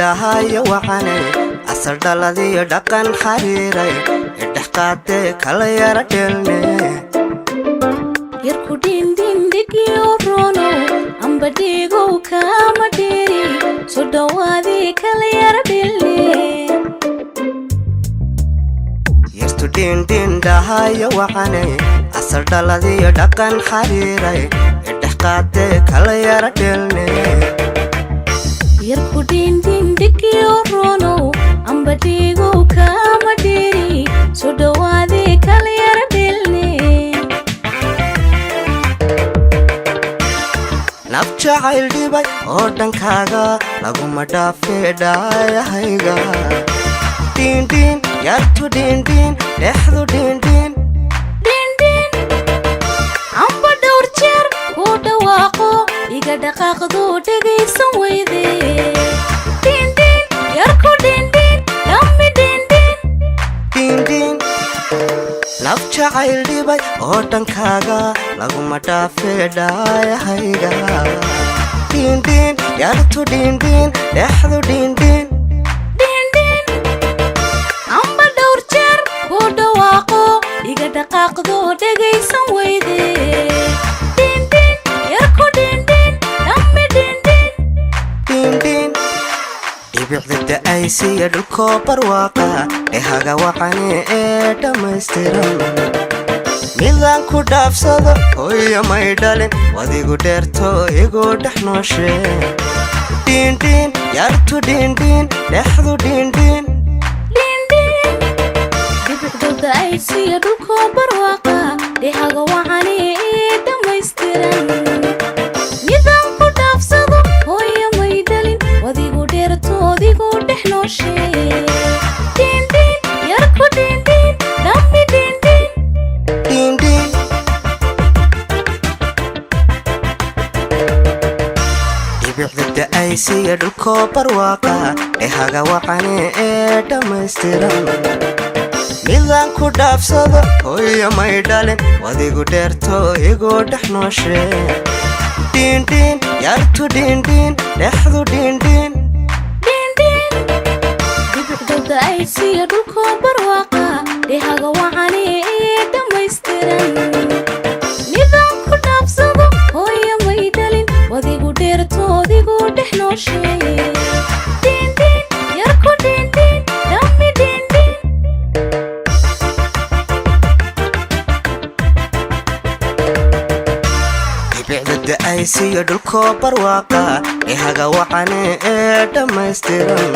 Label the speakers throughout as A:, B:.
A: Dhiindhiindhahayo wacanay, asal dhaladiyo dhaqan xariiray, idhex qaadee kala yara dheelne.
B: Yarku dhindhindhigyo ronow, amba dhiigow kaama dheeri, soo dhowaadii kala yara dhelne.
A: Yartu dhiindhiindhahayo wacanay, asal dhaladiyo dhaqan xariiray, idhex qaadee kala yara dheelne.
B: Yarku dhindhindhigyo ronow, amba dhiigow kaama dheeri, soo dhowaadii kala yara dhelne.
A: Naf jacayl dhibay oo dhankaaga laguma dhaafee dhaayahayga. Dhiindhiin yartu dhiindhiin, dhexdu dhiindhiin.
B: Dhindhin amba dhowr jeer kuu dhawaaqo, iga dhaqaaqdu dhegaysan weyde. Dhindhin yarku dhindhin, dhammi dhindhin.
A: Dhiindhiin naf jacayl dhibay oo dhankaaga laguma dhaafee dhaayahayga. Dhiindhiin yartu dhiindhiin, dhexdu dhiindhiin.
B: Dhindhin amba dhowr jeer kuu dhawaaqo, iga dhaqaaqdu dhegaysan weyde. Dhindhin yarku dhindhin, dhammi dhindhin.
A: Dhiindhiin dhibicda da'aysiya dhulkoo barwaaqa, dhehaga wacane ee dhammaystiran. Midaan ku dhaafsado hooyo may dhalin, wadigu dheerto igu dhex nooshe. Dhiindhiin yartu dhiindhiin, dhexdu dhiindhiin.
B: Dhindhin dhibicdooda aysiya dhulkoo barwaaqa, dhehaga wacani ee dhammaystiran. Midaan ku dhaafsado hooyo may dhalin, wadigu dheertoodigu dhex nooshe. Dhindhin yarku dhindhin, dhammi dhindhin.
A: Dhiindhiin dhibicda da'aysiya dhulkoo barwaaqa, dhehaga wacane ee dhammaystiran. Midaan ku dhaafsado hooyo may dhalin, wadigu dheerto igu dhex nooshe. Dhiindhiin yartu dhiindhiin, dhexdu dhiindhiin.
B: Dhindhin dhibicdooda aysiya dhulkoo barwaaqa, dhehaga wacani ee dhammaystiran. Midaan ku dhaafsado hooyo may dhalin, wadigu dheertoodigu dhex nooshe. Dhindhin yarku dhindhin, dhammi dhindhin.
A: Dhibicda da'aysiyo dhulkoo barwaaqa, dhehaga wacane ee dhammaystiran.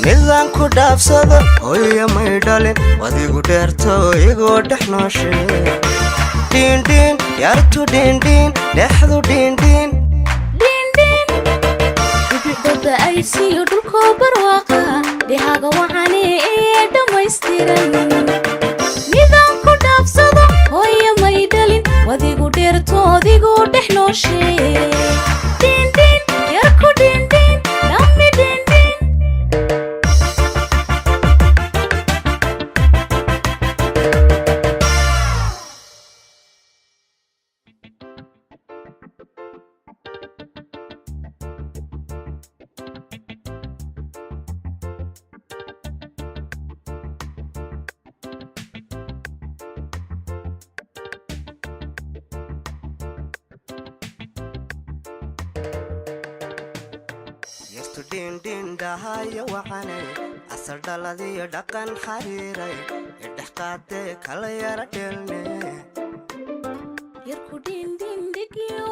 A: Midaan ku dhaafsado hooyo may dhalin, wadigu dheerto igu dhex nooshe. Dhiindhiin yartu dhiindhiin, dhexdu dhiindhiin.
B: Dhindhin dhibicdooda aysiyo dhulkoo barwaaqa, dhehaga wacani ee dhammaystiran. Midaan ku dhaafsado hooyo may dhalin, wadigu dheertoodigu dhex nooshe. Dhindhin yarku dhindhin, dhammi dhindhin.
A: Yartu dhiindhiindhahayo wacanay, asal dhaladiyo dhaqan xariiray, idhex qaadee kala yara dheelne.
B: Yarku dhindhindhigyo